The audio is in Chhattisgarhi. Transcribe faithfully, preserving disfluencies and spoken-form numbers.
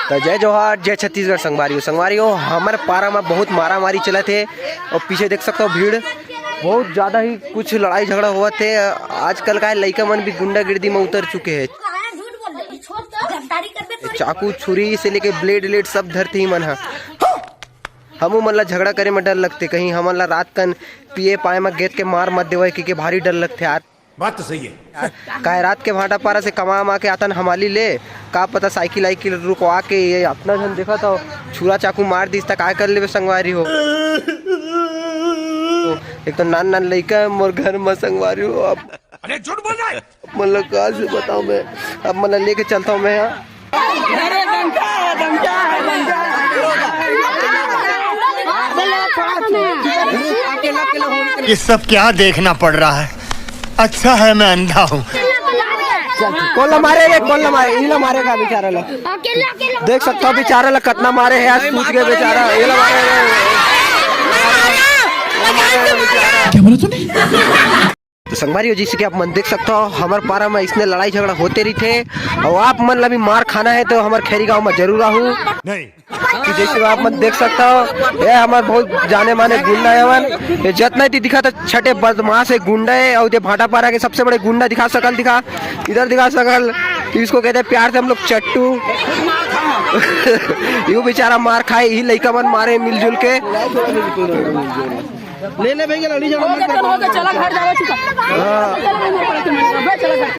तो जय जोहार, जय छत्तीसगढ़ संगवारी हो। संगवारी हो, हमर पारा में बहुत मारा मारी चलत हे और पीछे देख सकते हो भीड़ बहुत ज्यादा ही कुछ लड़ाई झगड़ा होवत हे। आजकल का है, लइका मन भी गुंडागर्दी में उतर चुके हैं। चाकू छुरी से लेके ब्लेड व्लेड सब धरते ही मन ह। हमू मन ला झगड़ा करे में डर लगते, कहीं हमन ला रात कन पिए पाए में गेत के मार मत देवय, क्योंकि भारी डर लगते यार। बात तो सही है। काय रात के भाटापारा से कमा मा के आतन हमाली ले, का पता साइकिल आइकिल रुकवा के ये अपना झन देखा था, छुरा चाकू मार दिस त काय कर लेबे संगवारी हो। एक तो नान नान लइका है मोर घर में संगवारी हो। अब अरे झूठ बोल रहा है। अब मन ला कहाँ से बताऊँ मैं, अब मन ला लेके चलता हूँ मैं यहाँ। ये सब क्या देखना पड़ रहा है? अच्छा है मैं अंधा हूँ। कौन ला मारे रे, कौन ला मारे, इला मारे का बेचारा ला। देख सकता हो बेचारा ला कितना मारे है, आज सूझ गए बेचारा, इला मारे रे। क्या बोला तूने? तो संगवारी हो, जैसे कि आप मन देख सकता हो, हमर पारा में इसने लड़ाई झगड़ा होते रहिथे, और आप मन ला भी मार खाना है तो हमर खैरी गांव में जरूर आहू। नहीं। तो जैसे कि आप मन देख सकता हो, ये हमर बहुत जाने माने गुंडा है मन। ये जतना ही दिखा तो छठे बदमाश है, गुंडा है, और ये भाटापारा के सबसे बड़े गुंडा दिखा सकल, दिखा, इधर दिखा सकल। इसको कहते हैं प्यार से हम लोग चट्टू। यू बेचारा मार खाए, यही लइका मन मारे मिलजुल के। ले ले भैया, लड़ी झगड़ा मत कर। चला घर जावा चुका।